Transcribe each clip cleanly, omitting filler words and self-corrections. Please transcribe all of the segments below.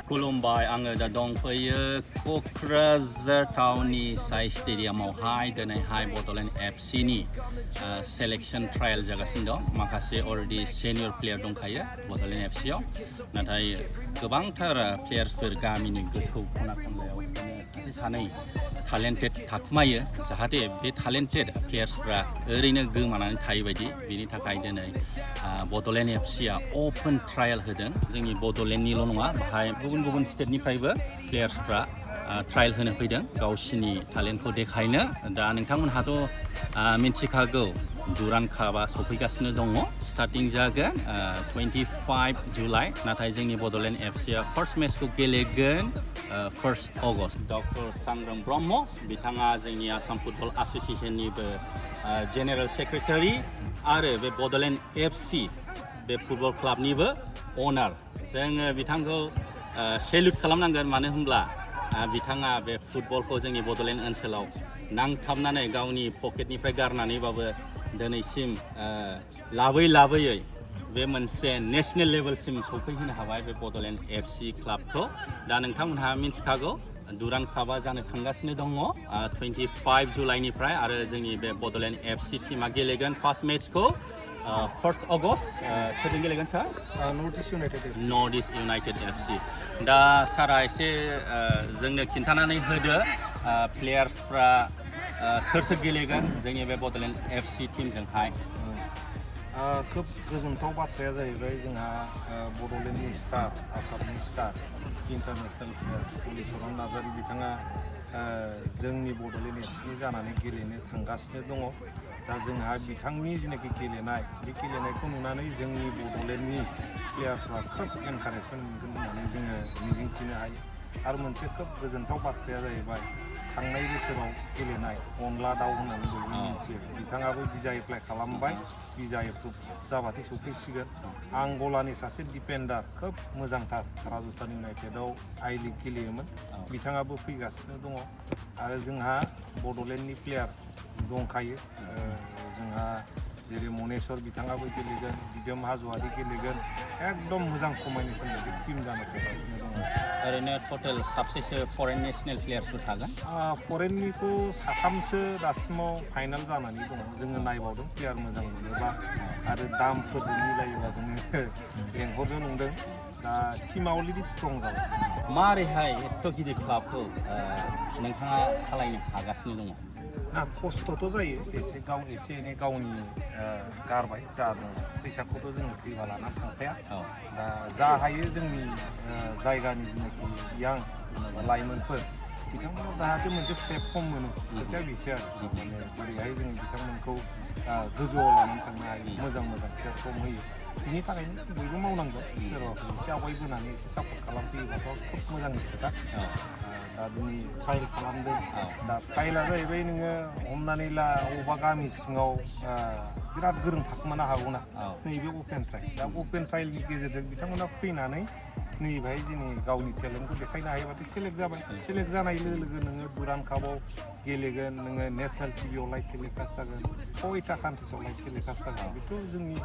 खुलुमबाय आङो दा दंफैयो क'क्राझार टाउननि साइ स्टेडियामावहाय दिनैहाय बड'लेण्ड एफसिनि सेलेक्शन ट्रायल जागासिनो दं माखासे अलरेडि सिनियर प्लेयार दंखायो बड'लेण्ड एफसियाव नाथाय गोबांथार प्लेयार्सफोर गामिनि गोथौ खना खनलायाव सानै टेलेन्टेड थाखुमायो जाहाथे बे टेलेन्टेड प्लेयार्सफ्रा ओरैनो गोमानानै थायै बायदि बेनि थाखाय दिनै बड'लेण्ड एफसिया अपेन ट्रायल होदों जोंनि बड'लेण्डनिल' नङा बाहाय गुबुन स्टेटनिफ्रायबो प्लेयार्सफ्रा ट्रायल होनो फैदों गावसिनि टेलेन्टखौ देखायनो दा नोंथांमोनहाथ' मिन्थिखागौ दुरान्ड कापआ सफैगासिनो दङ स्टार्टिं जागोन 25 जुलाइ नाथाय जोंनि बड'लेण्ड एफसिया फार्स्ट मेचखौ गेलेगोन 1 अगस्ट डक्टर सांग्रां ब्रह्म बिथाङा जोंनि आसाम फुटबल एस'सिएशननिबो जेनेरेल सेक्रेटारि आरो बे बड'लेण्ड एफसि बे फुटबल क्लाबनिबो अनार जोङो बिथांखौ सेल्युट खालामनांगोन मानो होनब्ला बिथाङा बे फुटबलखौ जोंनि बड'लेण्ड ओनसोलाव नांथाबनानै गावनि पकेटनिफ्राय गारनानैबाबो दिनैसिम लाबोयै बे मोनसे नेशनेल लेभेलसिम सौफैहोनो हाबाय बे बड'लेण्ड एफसि क्लाबखौ दा नोंथांमोनहा मिन्थिखागौ दुरान्ड कापआ जानो थांगासिनो दङ 25 जुलाइनिफ्राय आरो जोंनि बे बड'लेण्ड एफसि टीमा गेलेगोन फार्स्ट मेचखौ 1 अगस्ट सोरजों गेलेगोन सार नर्थ इस्ट इउनाइटेड एफसि दा सारा एसे जोंनो खिन्थानानै होदो प्लेयार्सफ्रा सोर गेलेगोन जोंनि बे बड'लेण्ड एफसि टीमजोंहाय खोब गोजोनथाव बाथ्राया जाहैबाय जोंहा बड'लेण्डनि स्टार आसामनि star international player Halicharan Narzary बिथाङा जोंनि बड'लेण्ड एफसिनि जानानै गेलेनो थांगासिनो दङ दा जोंहा बिथांनि जिनाखि गेलेनाय बे गेलेनायखौ नुनानै जोंनि बड'लेण्डनि प्लेयारफ्रा खोब एनकारेजमेन्ट मोनगोन होननानै जोङो मिजिंथिनो हायो आरो मोनसे खोब गोजोनथाव बाथ्राया जाहैबाय थांनाय बोसोराव गेलेनाय अनला दाउ होननानै बयबो मिथियो बिथाङाबो भिजा एप्लाइ खालामबाय भिजा एप्रुभ जाबाथाय सफैसिगोन आंगलानि सासे डिफेन्डार खोब मोजांथार राजस्थान इउनाइटेडआव आइ लिग गेलेयोमोन बिथाङाबो फैगासिनो दङ आरो जोंहा बड'लेण्डनि प्लेयार दंखायो जोंहा जेरै मनेस्वर बिथाङाबो गेलेगोन दिदोम हाज'वारि गेलेगोन एकदम मोजां कम्बिनेसन बायदि टिम जानो थांगासिनो दङ ओरैनो टटेल साबसेसो फरेन नेशनेल प्लेयार्सफोर थागोन फरेननिखौ साथामसो दासिमाव फाइनाल जानानै दङ जोङो नायबावदों प्लेयार मोजां मोनोबा आरो दामफोरजों मिलायोबा जोङो लेंहरनो नंदों दा टिमा अलरेडि स्ट्रं जाबाय मारैहाय एथ' गिदिर क्लाबखौ नोंथाङा सालायनो हागासिनो दङ ना खस्थ'थ' जायो एसे एनै गावनि गारबाय जा दं फैसाखौथ' जोङो फैबा लानानै थांखाया दा जा हायो जोंनि जायगानि जिनाखि यां लाइमोनफोर बिथांमोना जाहाथे मोनसे प्लेटफर्म मोनो खोथाया बेसो आरो माने बोरैहाय जोङो बिथांमोनखौ गोजौआव लानानै थांनो हायो मोजां प्लेटफर्म होयो बिनि थाखायनो बयबो मावनांगौ सोरबाफोर एसे आवगायबोनानै एसे सापर्ट खालामफैयोबाथ' खोब मोजांनि खोथा दा दिनै ट्रायल खालामदों दा ट्रायला जाहैबाय नोङो हमनानै ला अबेबा गामि सिङाव बिराद गोरों थाखुमानो हागौना नैबे अपेन ट्रायल दा अपेन ट्रायलनि गेजेरजों बिथांमोना फैनानै नैबाहाय जोंनि गावनि टेलेन्टखौ देखायनो हायोबाथाय सेलेक्ट जाबाय सेलेक्ट जानाय लोगो नोङो दुरान्ड कापआव गेलेगोन नोङो नेसनेल टिभिआव लाइभ टेलिकास्ट जागोन खयथा कान्ट्रिसआव लाइभ टेलिकास्ट जागोन बेथ' जोंनि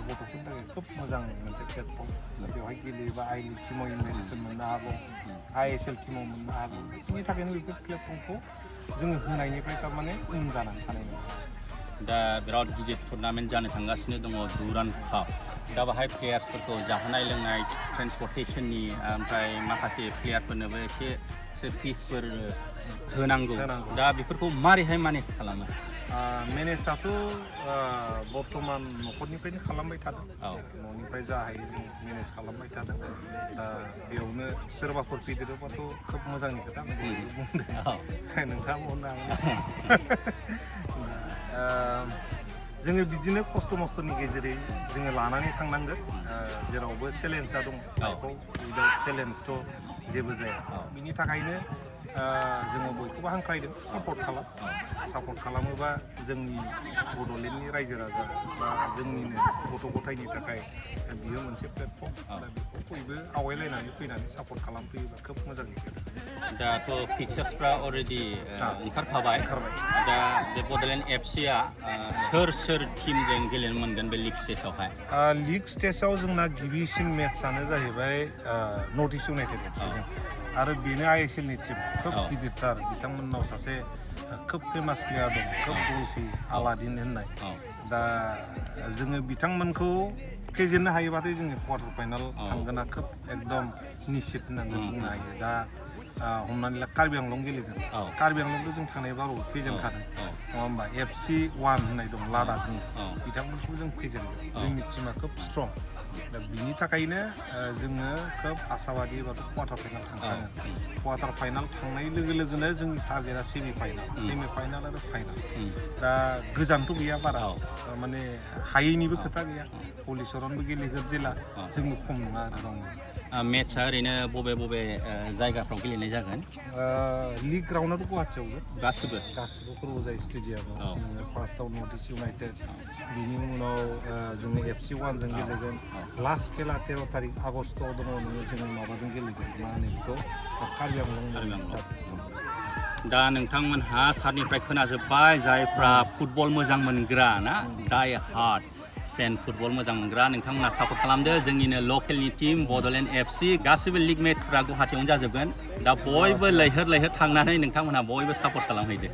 गथ'फोरनि थाखाय खोब मोजां मोनसे प्लेटफर्म बेवहाय गेलेयोबा आइ लिग टिमाव इनभाइटेसन मोननो हागौ ISL टिमाव मोननो हागौ बिनि थाखायनो बेफोर प्लेटफर्मखौ जोङो होनायनिफ्राय थारमाने उन जानानै थानाय नङा दा बिराद गिदिर टुर्नामेन्ट जानो थांगासिनो दङ दुरान्ड काप दा बाहाय प्लेयार्सफोरखौ जाहोनाय लोंनाय ट्रेन्सपर्टेसननि ओमफ्राय माखासे प्लेयारफोरनोबो एसे फिसफोर होनांगौ दा बेफोरखौ मारैहाय मेनेज खालामो मेनेजआथ' बर्थमान न'खरनिफ्रायनो खालामबाय थादों न'निफ्राय जा हायो जों मेनेज खालामबाय थादों बेयावनो सोरबाफोर फैदेरोबाथ' खोब मोजांनि खोथा बुंदों नोंथाङाबो हरनो हागोन जोङो बिदिनो खस्थ' मस्थ'नि गेजेरै जोङो लानानै थांनांगोन जेरावबो चेलेन्जआ दं लाइफआव उइदाउट चेलेन्जथ' जेबो जाया बिनि थाखायनो जोङो बयखौबो हांख्रायदों सापर्ट खालामोबा जोंनि बड'लेण्डनि रायजो राजा बा जोंनिनो गथ' गथायनि थाखाय बियो मोनसे प्लेटफर्म दा बेखौ बयबो आवगायलायनानै फैनानै सापर्ट खालामफैयोबा खोब मोजांनि खोथा दाथ' फिक्सार्सफ्रा अलरेडि ओंखारखाबाय दा बे बड'लेण्ड एफसिआ सोर टिमजों गेलेनो मोनगोन बे लिग स्टेजआवहाय लिग स्टेजआव जोंना गिबिसिन मेट्सआनो जाहैबाय नर्थ इस्ट इउनाइटेड एफसिजों आरो बेनो आइएसएलनि टिम खोब गिदिरथार बिथांमोननाव सासे खोब फेमास प्लेयार दं खोब गलसि आलादिन होननाय दा जोङो बिथांमोनखौ फेजेननो हायोबाथाय जोङो क्वार्टार फाइनाल थांगोना खोब एकदम निश्चित होननानै बुंनो हायो दा हमनानै ला कार्बि आंलं गेलेगोन कार्बि आंलंखौ जों थांनाय बाराव फेजेनखादों नङा होमबा एफसि 1 होननाय दं लादाखनि बिथांमोनखौ जों फेजेनदों जोंनि टिमा खोब स्ट्रं दा बिनि थाखायनो जोङो खोब आसाबादि एबा क्वार्टार फाइनाल थांखागोन क्वार्टार फाइनाल थांनाय लोगो लोगोनो जोंनि टारगेटआ सेमि फाइनाल आरो फाइनाल दा गोजानथ' गैया बारा माने हायैनिबो खोथा गैया हलिचरनबो गेलेगोन जेला जोंबो खम नङा आरो रावबो मेट्सआ ओरैनो बबे जायगाफ्राव गेलेनाय जागोन लिग ग्राउन्डआथ' गुवाहाटियावबो गासिबो खर'जाय स्टेडियामाव नोङो फार्स्टआव नर्थ इस्ट इउनाइटेड बिनि उनाव जोङो एफसि 1 जों गेलेगोन लास्ट खेला 13 तारिख आगस्टआव दङ नोङो जोङो माबाजों गेलेगोन मा होनो बेखौ कार्बि आंलं दा नोंथांमोनहा सारनिफ्राय खोनाजोब्बाय जायफ्रा फुटबल मोजां मोनग्रा ना डाइ हार्ड फेन फुटबल मोजां मोनग्रा नोंथांमोना सापर्ट खालामदो जोंनिनो लकेलनि टिम बड'लेण्ड एफसि गासिबो लिग मेट्सफ्रा गुवाहाटियावनो जाजोबगोन दा बयबो लैहोर थांनानै नोंथांमोनहा बयबो सापर्ट खालामहैदो